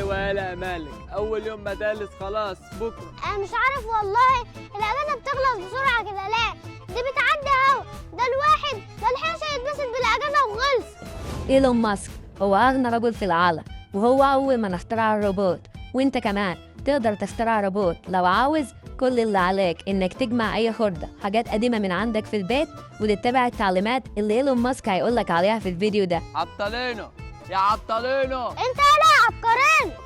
ايوه يالا مالك، اول يوم مدارس خلاص بكره. انا مش عارف والله الاجازة بتخلص بسرعة كده ليه؟ دي بتعدي اهو، ده الواحد ملحقش يتبسط بالاجازة وخلص. إيلون ماسك هو أغنى رجل في العالم، وهو أول من اخترع الروبوت، وانت كمان تقدر تخترع روبوت لو عاوز. كل اللي عليك انك تجمع اي خردة حاجات قديمة من عندك في البيت وتتبع التعليمات اللي إيلون ماسك هيقولك عليها في الفيديو ده. عبطلينو يا عبطلينو، انت يالا يا عبقرين.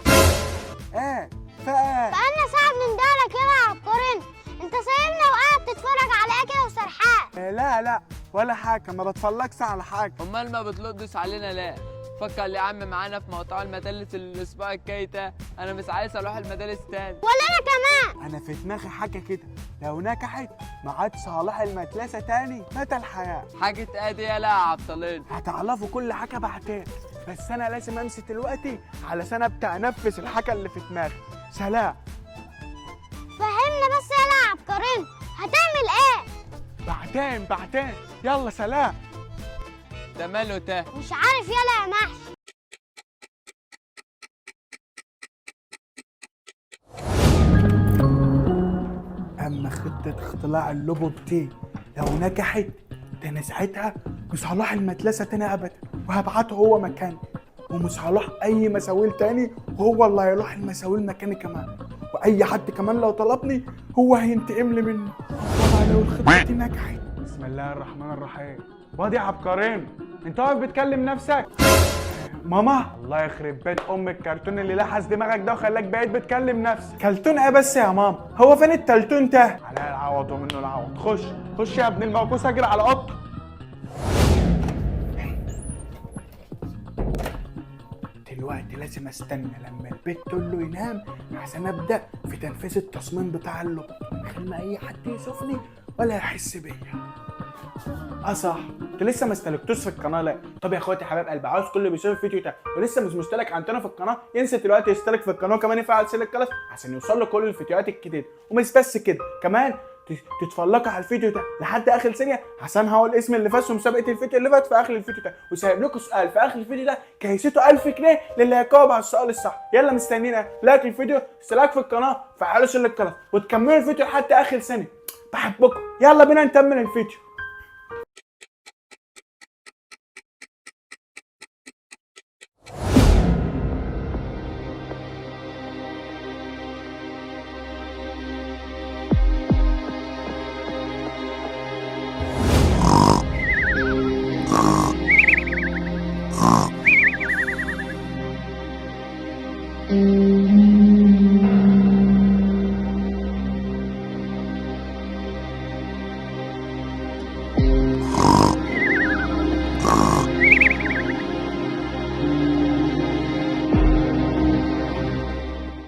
ايه فايه؟ بقالنا ساعة بنندهلك يالا يا عبقرين، انت سايبنا وقاعد تتفرج على ايه كده وسرحان؟ لا لا ولا حاجة، ما بتفرجش على حاجة. امال ما بتلدش علينا ليه؟ فكر يا عم معانا في موضوع المدارس الاسبوع الجاي ده، انا مش عايز اروح المدارس تاني. ولا انا كمان. انا في دماغي حاجة كده، لو نجحت ما عادش هروح المدرسة تاني مدى الحياة. حاجة ادي يالا يا عبطلينو. هتعرفوا كل حاجة بعدين، بس انا لازم امشي دلوقتي علشان ابدا انفذ الحاجة اللي في دماغي. سلام. فهمنا بس يالا يا عبقرين، هتعمل ايه؟ بعدين بعدين، يلا سلام. ده ماله ده؟ مش عارف يالا يا محشي. اما خطه اختراع اللوبوت دي لو نجحت، ده انا ساعتها مش هروح المدرسة تاني ابدا، وهبعته هو مكاني، ومش هروح اي مساويل تاني، وهو اللي هيروح المساويل مكاني كمان، واي حد كمان لو طلبني هو هينتقم لي منه. طبعا لو الخطة دي نجحت. بسم الله الرحمن الرحيم. وادي يا عبقرين، انت واقف بتكلم نفسك؟ ماما الله يخرب بيت ام الكرتون اللي لحس دماغك ده وخلاك بقيت بتكلم نفسك. كرتون ايه بس يا ماما؟ هو فين التلتون ده؟ عليا العوض ومنه العوض. خش خش يا ابن الموكوس، اجري على اوضتك. دلوقتي لازم استنى لما البيت كله ينام عشان ابدا في تنفيذ التصميم بتاع اللوبوت من غير ما اي حد يشوفني ولا يحس بيا. اه صح، انت لسه ما استلكتوش في القناة لا؟ طب يا اخواتي حبايب قلبي، عاوز كل اللي بيشوف الفيديو ده ولسه مش مشترك عندنا في القناة ينسى دلوقتي يشترك في القناة، وكمان يفعل زر الجرس عشان يوصل له كل الفيديوهات الجديدة. ومش بس كده، كمان تتفرجوا على الفيديو ده لحد اخر ثانية عشان هقول اسم اللي فاز في مسابقة الفيديو اللي فات في اخر الفيديو ده، وسايب لكم سؤال في اخر الفيديو ده كيسته 1000 جنيه للي هيجاوب على السؤال الصح. يلا مستنينا، like الفيديو، اشتراك في القناة، فعلوا زر الجرس، وتكملوا الفيديو لحد اخر ثانية. بحبكم، يلا بينا نكمل الفيديو.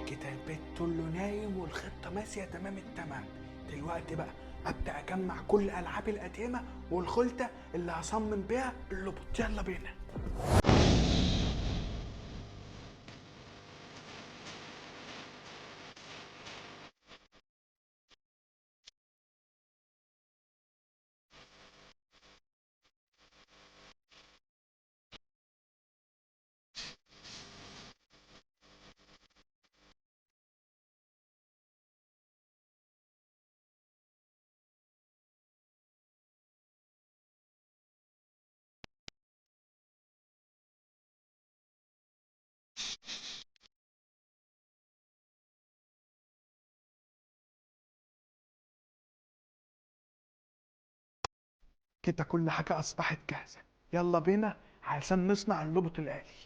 كده البيت كله نايم والخطة ماشية تمام التمام. دلوقتي بقى أبدأ أجمع كل ألعابي القديمة والخلطة اللي هصمم بيها اللوبوت. يلا بينا. كده كل حاجة أصبحت جاهزة، يلا بينا علشان نصنع اللوبوت الآلي.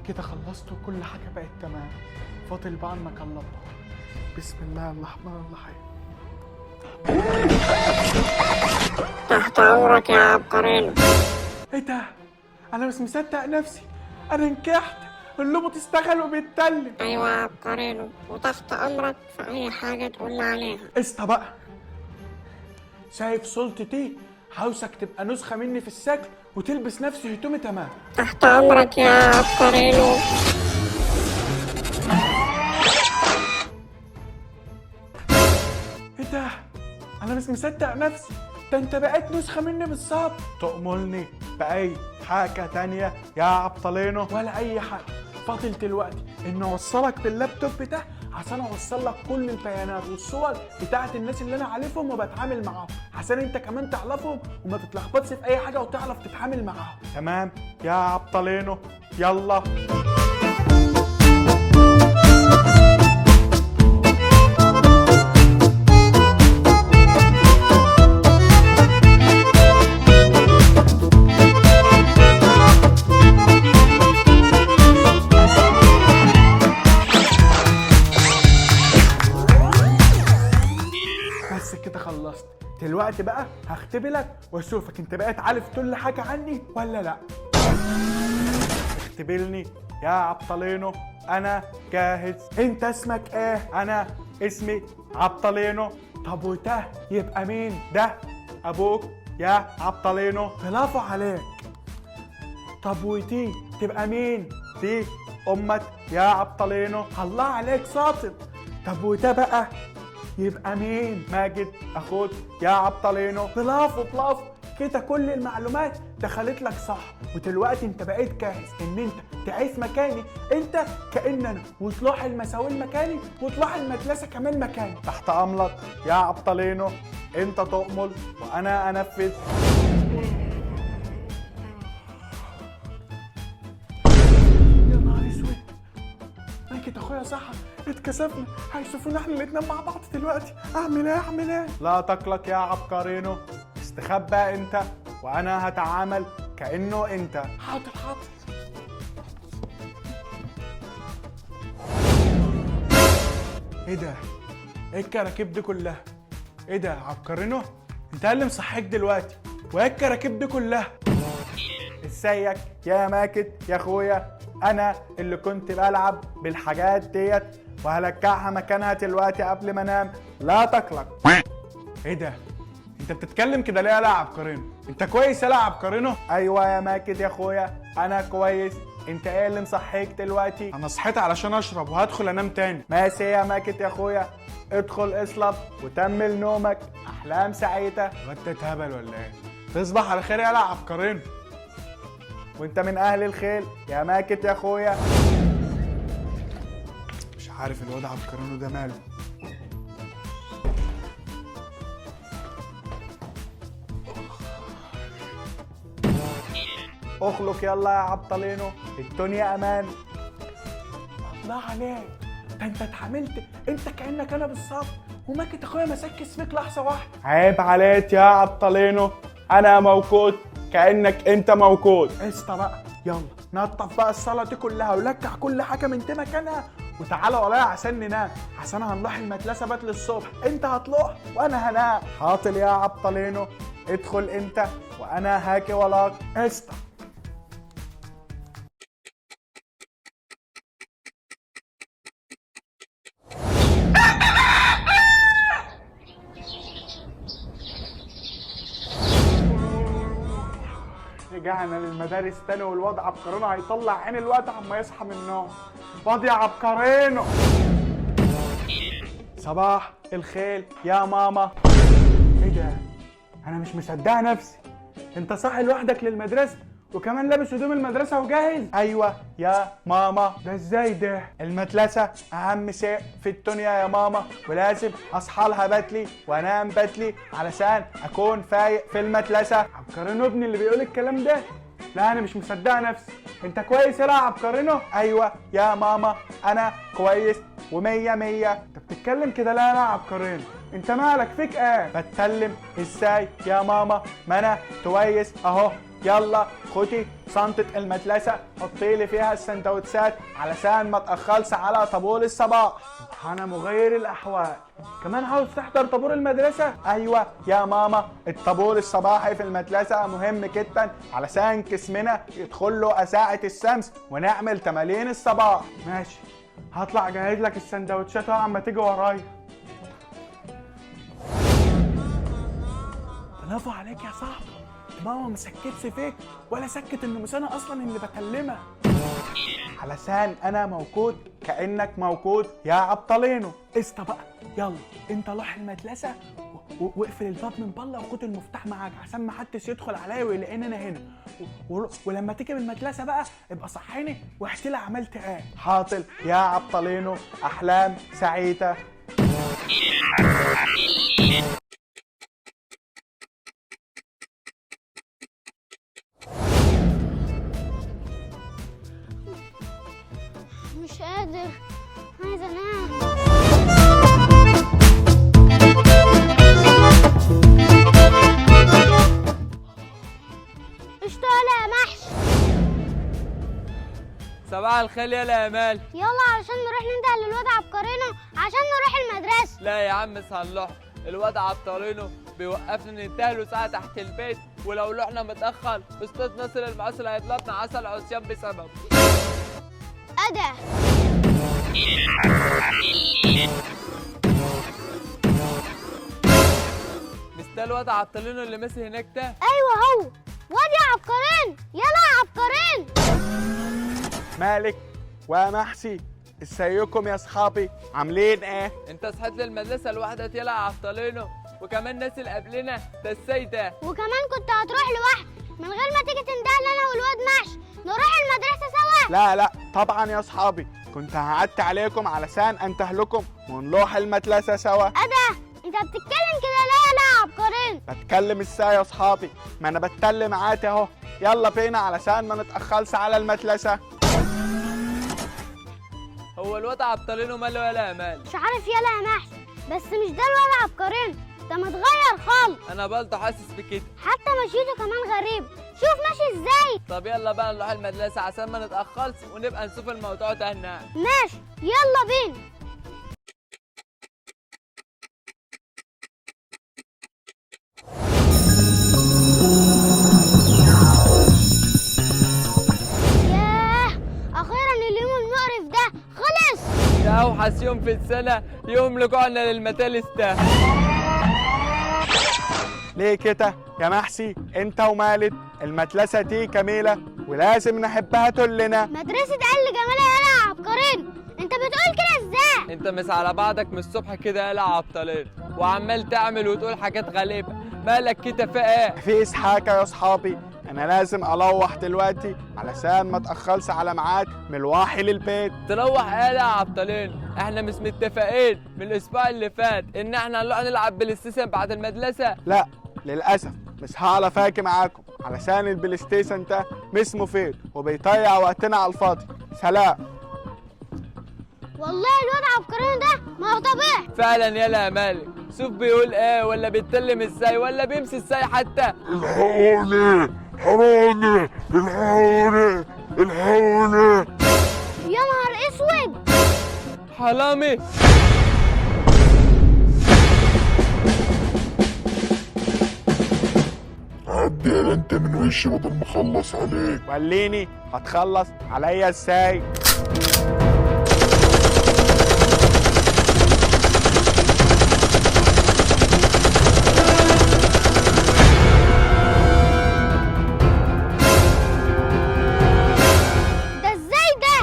كده خلصت وكل حاجة بقت تمام، فاضل بقى انك اللمبة. بسم الله الرحمن الرحيم. تحت أمرك يا عبقرينو. ايه ده؟ انا مش مصدق نفسي، انا نجحت، اللوبوت اشتغل وبيتكلم. أيوة يا عبقرينو، وتحت أمرك في أي حاجة تقولنا عليها. قشطة بقى. شايف سلطتي؟ عاوزك تبقى نسخة مني في الشكل وتلبس نفس هدومي تمام. تحت أمرك يا عبقرينو. ايه ده؟ انا مش مصدق نفسي، ده انت بقيت نسخة مني بالظبط. تأمرني بأي حاجة تانية يا عبطلينو؟ ولا أي حاجة. فاضل دلوقتي إن أوصلك باللابتوب ده عشان أوصل لك كل البيانات والصور بتاعت الناس اللي أنا عارفهم وبتعامل معاهم، عشان أنت كمان تعرفهم وما تتلخبطش في أي حاجة وتعرف تتعامل معاهم. تمام يا عبطلينو، يلا. بس كده خلصت. دلوقتي بقى هختبرك واشوفك انت بقيت عارف كل حاجة عني ولا لا. اختبرني يا عبطلينو، انا جاهز. انت اسمك ايه؟ انا اسمي عبطلينو. طب وده يبقى مين؟ ده ابوك يا عبطلينو. برافو عليك. طب ودي تبقى مين؟ دي امك يا عبطلينو. الله عليك شاطر. طب وده بقى يبقى مين؟ ماجد اخوك يا عبطلينو. برافو برافو، كده كل المعلومات دخلت لك صح، ودلوقتي انت بقيت جاهز ان انت تعيش مكاني، انت كأن انا، وتروح المساويل مكاني، وتروح المدرسة كمان مكاني. تحت امرك يا عبطلينو، انت تؤمر وانا انفذ. يا نهار اسود، ماجد اخويا صحى، اتكسفنا، هيشوفونا احنا الاتنين مع بعض دلوقتي. اعمل ايه اعمل ايه؟ لا تقلق يا عبقرينو، استخبى انت وانا هتعامل كانه انت. حاضر حاضر. ايه ده؟ ايه الكراكيب دي كلها؟ ايه ده عبقرينو؟ انت اللي مصحيك دلوقتي، وايه الكراكيب دي كلها؟ ازيك يا ماجد يا اخويا، انا اللي كنت بلعب بالحاجات ديت وهرجعها مكانها دلوقتي قبل ما انام، لا تقلق. ايه ده؟ انت بتتكلم كده ليه يا عبقرينو؟ انت كويس يا عبقرينو؟ ايوه يا ماجد يا اخويا انا كويس. انت ايه اللي مصحيك دلوقتي؟ انا صحيت علشان اشرب وهدخل انام تاني. ماشي يا ماجد يا اخويا، ادخل اصلب وتمل نومك، احلام سعيدة. هو انت اتهبل ولا ايه؟ تصبح على خير يا عبقرينو. وانت من اهل الخيل يا ماجد يا اخويا. مش عارف الواد عبقرينو ده ماله. اخلق يلا يا عبطلينو، الدنيا امان. الله عليك، ده انت اتعاملت انت كانك انا بالظبط، وماجد اخويا ما سكس فيك لحظة واحدة. عيب عليك يا عبطلينو، انا موجود كانك انت موجود. قشطه بقى، يلا نطف بقى الصاله دي كلها ولكع كل حاجة من دي مكانها، وتعالى ورايا عشان ننام، عشان هنروح المدرسة بدري الصبح، انت هتروح وانا هنام. حاطل يا عبطلينو، ادخل انت وانا هاجي وراك. قشطه. رجعنا للمدارس تاني، والواد عبقرينو هيطلع عين الواد عما يصحى من النوم. واد يا عبقرينو. صباح الخير يا ماما. ايه ده؟ انا مش مصدقه نفسي، انت صاحي لوحدك للمدرسة وكمان لابس هدوم المدرسة وجاهز؟ ايوه يا ماما. ده ازاي ده؟ المدرسة اهم شيء في الدنيا يا ماما، ولازم اصحى لها بدري وانام بدري علشان اكون فايق في المدرسة. عبقرينو ابني اللي بيقول الكلام ده؟ لا انا مش مصدقه نفسي. انت كويس يا عبقرينو؟ ايوه يا ماما انا كويس ومية مية. انت بتتكلم كده لا يا عبقرينو، انت مالك فيك ايه؟ بتكلم ازاي يا ماما؟ ما انا كويس اهو. يلا خدي شنطة المدرسة حطي لي فيها السندوتشات علشان ما اتأخرش على طابور الصباح. سبحان مغير الأحوال، كمان عاوز تحضر طابور المدرسة؟ أيوة يا ماما، الطابور الصباحي في المدرسة مهم جدا علشان جسمنا يدخل له أشعة الشمس ونعمل تمارين الصباح. ماشي، هطلع اجهز لك السندوتشات اهو عما تيجي ورايا. برافو عليك يا صاحبي، ماما ما سكتش فيك ولا سكت ان مش انا اصلا اللي بكلمها. علشان انا موجود كانك موجود يا عبطلينو. قشطه بقى، يلا انت روح المدرسة واقفل الباب من بره وخد المفتاح معاك عشان ما حدش يدخل عليا ويلاقيني انا هنا. ولما تيجي من المدرسة بقى ابقى صحيني واحكي لي عملت ايه. حاضر يا عبطلينو، احلام سعيدة. مش قادر، عايز انام. اشتغل يا محش. صباح الخير يا امال. يلا علشان نروح ننده للواد عبقرينو عشان نروح المدرسة. لا يا عم صلح، الواد عبقرينو بيوقفنا ننتهله ساعة تحت البيت، ولو رحنا متأخر أستاذ ناصر المعاصر هيطلبنا عسل عصيان بسببه. أدا مش ده الواد عبقرينو اللي ماشي هناك ده؟ أيوه هو واد يا عبقرين، يلا يا عبقرين. مالك ومحسي، ازيكم يا اصحابي؟ عاملين ايه؟ انت صحيت للمدرسة لوحدك يلا يا عبقرينو، وكمان ناس اللي قبلنا ده ازاي ده؟ وكمان كنت هتروح لوحدك من غير ما تيجي تندهل انا والواد محش نروح المدرسة سوا. لا لا طبعا يا اصحابي، كنت هعدي عليكم علشان انتهلكم ونروح المدرسة سوا. أدا انت بتتكلم كده ليه يا عبقرين؟ بتكلم ازاي يا اصحابي؟ ما انا بتكلم عادي اهو. يلا بينا علشان ما نتأخرش على المدرسة. هو الواد عبقرينو ماله يلا يا مال؟ مش عارف يلا يا محش، بس مش ده الواد عبقرين، ده متغير خالص. انا برضه حاسس بكده، حتى مشيته كمان غريب، شوف ماشي ازاي. طب يلا بقى نروح المدرسة عشان ما نتأخرش ونبقى نشوف الموضوع ده هناك. ماشي يلا بينا. ياه اخيرا اليوم المقرف ده خلص. ده اوحش يوم في السنة، يوم رجوعنا للمدارس ده. ليه كده يا محسي؟ انت ومالك، المدرسة دي جميلة ولازم نحبها كلنا. مدرسة قل جمالها يا عبقرين، انت بتقول كده ازاي؟ انت مش على بعضك من الصبح كده يا عبقرين، وعمال تعمل وتقول حاجات غريبة، مالك كده في ايه؟ مفيش حاجة يا اصحابي، انا لازم اروح دلوقتي علشان ما اتأخرش على ميعاد ملواحي للبيت. تروح ايه يا عبقرين؟ احنا مش متفقين من الاسبوع اللي فات ان احنا هنروح نلعب بلاي ستيشن بعد المدرسة؟ لا للاسف مش هعرف اجي معاكم علشان البلاي ستيشن ده مش مفيد وبيضيع وقتنا على الفاضي. سلام. والله الواد عبقرين ده ما هو طبيعي فعلا. يلا يا مالك، شوف بيقول ايه ولا بيتكلم ازاي ولا بيمشي ازاي حتى. الحقوني حرامي، الحقوني الحقوني. يا نهار اسود، حرامي. عدي يا انت من وشي بدل ما اخلص عليك. وليني هتخلص عليا ازاي؟ ده ازاي ده؟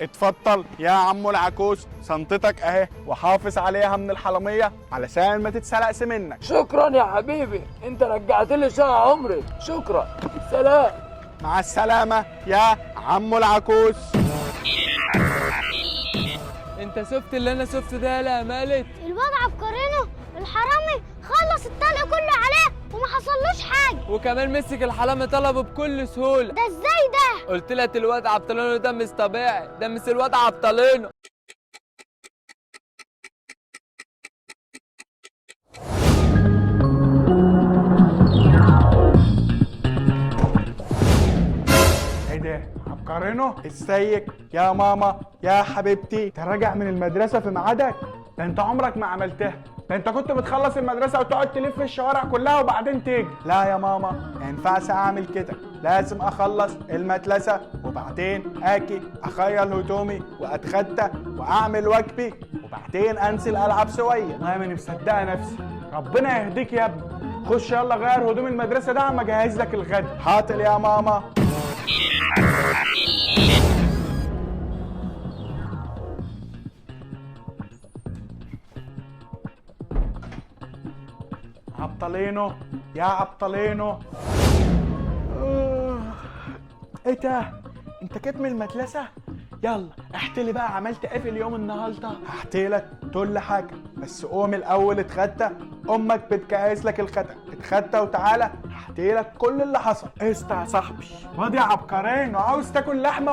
اتفضل يا عمو العكوس، صنطتك اهي، وحافظ عليها من الحرامية علشان ما تتسرقش منك. شكرا يا حبيبي، انت رجعت لي شقة عمري، شكرا، سلام. مع السلامة يا عمو العكوس. انت شفت اللي انا شفته ده يا مالك؟ الواد عبقرينو الحرامي خلص الطلق كله عليه وما حصلوش حاجة، وكمان مسك الحرامي طلبه بكل سهولة. ده ازاي ده؟ قلت لك الواد عبطلينو ده مش طبيعي، ده مش الواد عبطلينو. ايه ده؟ عبقرينو؟ ازيك يا ماما يا حبيبتي؟ انت راجع من المدرسة في ميعادك؟ ده انت عمرك ما عملتها، ده انت كنت بتخلص المدرسة وتقعد تلف في الشوارع كلها وبعدين تيجي. لا يا ماما، ما ينفعش اعمل كده، لازم اخلص المدرسة وبعدين اجي اخير هدومي واتغدى واعمل واجبي وبعدين انزل العب شوية. والله ماني مصدقة نفسي، ربنا يهديك يا ابني. خش يلا غير هدوم المدرسة ده عم اجهز لك الغدا. حاضر يا ماما. عبطلينو يا عبطلينو. ايه ده؟ انت كنت من المدرسة؟ يلا احكي لي بقى عملت ايه في اليوم النهارده؟ هحكي لك كل حاجة، بس قوم الاول اتغدى، امك بتجهز لك الغدا، اتغدى وتعالى هحكي لك كل اللي حصل. قشطة يا صاحبي. واد يا عبقرينو عاوز تاكل لحمة